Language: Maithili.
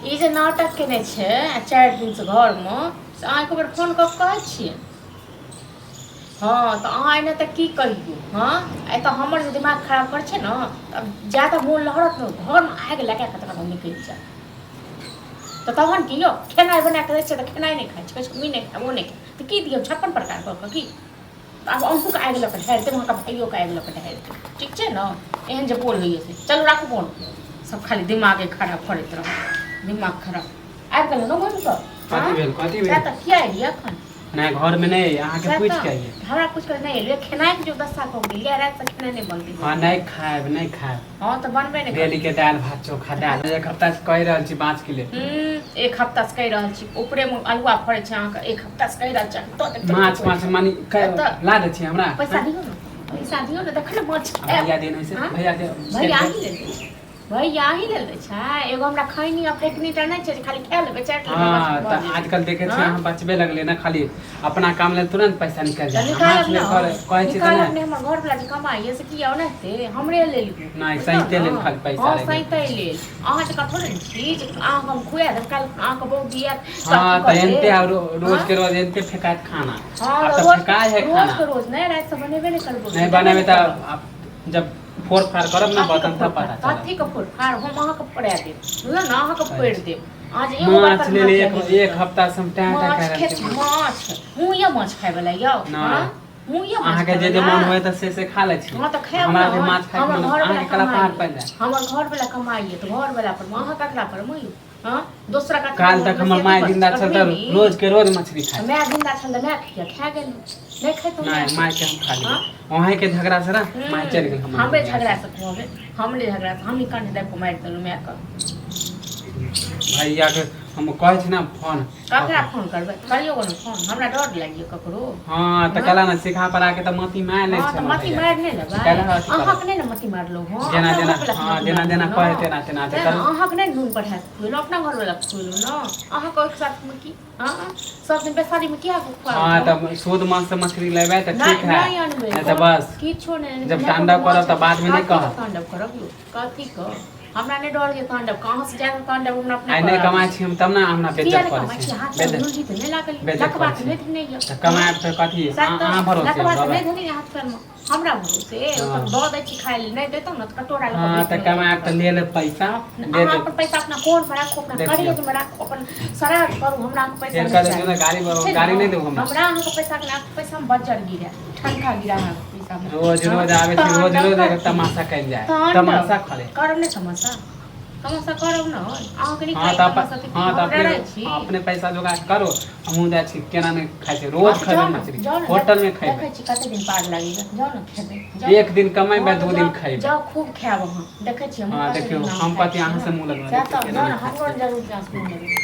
ई जे नाटक केने छै आ 4 दिनसँ घरमे, से अहाँ एक बेर फोन कऽ कऽ कहै छियै? हँ, तऽ अहाँ एना तऽ की कहियौ। हँ, एतऽ हमर जे दिमाग खराब करै छै ने, तऽ ज्यादा मोन लहरत ने, घरमे आगि लगा कऽ तकर बाद निकलि जायत। तऽ तहन की यौ, खेनाइ बना कऽ दै छियै तऽ खेनाइ नहि खाइ छै, कहै छै हम ई नहि खायब, ओ नहि खायब। तऽ की दियौ, 56 प्रकार कऽ कऽ की? तऽ आब अहूँके आगि लऽ कऽ ढारि देब, अहाँके भाइयोके आगि लऽ कऽ ढारि देब। ठीक छै ने? एहन जे बोल होइए से। चलू, राखू फोन। सब खाली दिमागे खराब करैत रहत, दिमाग खराब। आबि गेलहुँ ने घुमि कऽ? कथी भेल? कथी भेल? तऽ किया एलियै एखन? नहि, घरमे नहि, अहाँके सएह पूछि तऽ के आइए। हमरा पूछि कऽ नहि एलियै। खेनाइके जो दशा कऽ गेलियै, रातिसँ खेनाइ नहि बनतै। हँ, नहि खायब, नहि खायब। हँ, तऽ बनबे नहि। डेली के दालि भात चोखा दालि। एक हफ्ता से कहि रहल छी बाँच के लेल। एक हफ्ता से कहि रहल छी। ऊपरे मे अल्हुआ फड़ै छै अहाँके। एक हफ्ता से कहि रहल छी अहाँके, दऽ देब। माछ माछ मानी ला दै छी हमरा। पैसा दियौ ने, पैसा दियौ ने, तखन ने माछ आ खायब। भैया देने से हाँ? भैया दे। भैया अहीं लेल दै छै, भैया अहीं लेल दै छै। एगो हमरा खैनी आ फेकनी टा नहि छै जे खाली खा लेबै, चाटि लेबै, हाँ, बस भऽ तऽ जेतै। आजकल देखै छियै हाँ? अहाँ बचबे लगलै ने, खाली अपना काम लेल तुरंत पैसा निकलि तऽ जाय। निकालब माछ ने लेल कहै छी तऽ निकालब नहि ने। हमर घरवला जे कमाइए से की ओनाहिते हमरे लेल? नहि, बुझलहुँ सैंते ने? लेल खाली पैसा हँ, रहि गेल। सैंते लेल। अहाँ जकाँ थोड़े ने छी जे अहाँके हम खुआ देब, काल्हि अहाँके बहुत दिया। हाँ, तऽ एनते आ रोज के रोज एनते फेकायत खाना। हँ। आब तऽ रोज फेकाय है रोज खाना। के रोज नहि, रातिसँ बनेबे नहि करबो। नहि बनेबै तऽ आब जब फोड़ फाड़ करब ने बर्तन, तब पता चलत। कथी के फोड़ फाड़? हम अहाँके फोड़ा देब, बुझलहुँ ने? अहाँके फोड़ि देब। अहाँ जे एगो माछ बर्तन लेल माछ एक लेबै एक तऽ। हफ्ता से हम टाँ टाँ माछ कए रहल खेत छी माछ। माछ मुँहे माछ खाय वाला यौ? नहि। हँ, मुँहे माछ अहाँके जे जे खाय मन वाला? होय तऽ से से खा लै छी। हँ, तऽ खायब हमरा ने। जे माछ खायके हमर मन घरवला अहाँके कला पहाड़ कमाइए। पड़ि जाय। हमर घरवला कमाइए तऽ घरवला पर, अहाँ ककरा पर मुँह? हँ, दोसरा कथी? काल तक हमर माय जिंदा छल तऽ रोज के रोज मछली खाय। माय जिंदा छल तऽ माय खिया खा गेल, नहि खाइतो। नहि, माय के हम खा लेबै। अहें के झगड़ा से ने माय चलि गेल हमर हमरे दुनिया झगड़ा से। से खुआबै? हमरे झगड़ा से हमही कंठ दाबि कऽ मारि देलहुँ मायके। भैया के हम कहै छी ने फोन। ककरा फोन करबै? करियौ ने फोन, हमरा डर लागिए ककरो। हँ, तऽ कला ने सिखा पढ़ा के तऽ मती मारि लै हँ, छै तऽ हमर मती भैया। मारि नहि लेबै। काल्हि अथी करब। अहाँके नहि ने मती मारलहुँ हँ? जेना अपना जेना घरवला के हँ, मती जेना जेना मारलहुँ कहै ने। तेना तेना तेँ ने करू। अहाँके नहि नून पढ़ा कऽ खुएलहुँ, अपना घरवला के खुएलहुँ ने। अहाँके ओहिके साथमे की? हँ, सब दिन बेसारीमे किया खुआबै? हँ, तऽ शुद्ध मन से मछली लेबै तऽ नहि। ठीक है। नहि अनबै। नहि तऽ बस किछो नहि। जब नहि तांडव कोनो करब माछ तऽ बादमे नहि कथी के कहब। तांडव करब यौ? कथी के? हमरा नहि डर ये तांडव के। अहाँ से ज्यादा तांडव हमरा अपने आइ नहि करऽ कमाइ आबैए। छी हम तब ने हमरा किया बेज्जत नहि करै कमाइ छी। छी? हाथ पैर बेज्जत लुल्ही तऽ नहि लागल? बेज्जत लकवा करै तऽ छी। नहि धेने यऽ? तऽ कमायब तऽ कथी? सएह अहाँ तऽ अहाँ भरोसे हम लकवा तऽ रहबै? नहि धेने यऽ हाथ पैरमे? हमरा भरोसे? ओ तऽ हँ। दऽ दै छी खाय लेल, नहि देतौ ने तऽ कटोरा लऽ कऽ हँ, भीख तऽ मांगि कमायब तऽ लेब। ले लेब पैसा दे अहाँ देब। अपन पैसा अपना कोनमे राखू, अपना देखियौ। करेजमे राखू, अपन श्राद्ध करू। हमरा अहाँके पैसा फेर नहि कह देब चाही। ने गाड़ी ठीक छै गाड़ी ने? नहि देब हमरा। हमरा अहाँके पैसा के पैसामे बज्जर गिरे, ठनका गिरा अहाँके पैसामे। रोज हँ? रोज आबै छी, रोज तांडव रोज एगो करती। तमाशा कयल जाय। तांडव तमाशा करे। करब नहि तमाशा? तमाशा करब ने। अहाँके नीक हँ, लागि तऽ तमाशा तऽ की? हँ, तऽ हम अपने डराइ छी? अपने पैसा जोगा के करू, हमहूँ जाइ छी। केना नहि खाइ छै? हँ, रोज तऽ खयबै जाउ ने, मछली जाउ ने। होटल मे खयबै। देखै छी कते दिन पार लगैया। जाउ ने, खेबै जाउ। एक दिन कमेबै, हँ, तऽ 2 दिन जाउ। खयबै। जाउ, खूब खायब अहाँ। देखै छी हम हँ, कते देखियौ दिन अहाँ हम खाइ कथी छी अहाँ ने। से मुँह लगबै। सएह देखियौ तऽ केना जाउ ने। नहि खाइ हमरो छै। जरूर जाउ मुँह लगबै।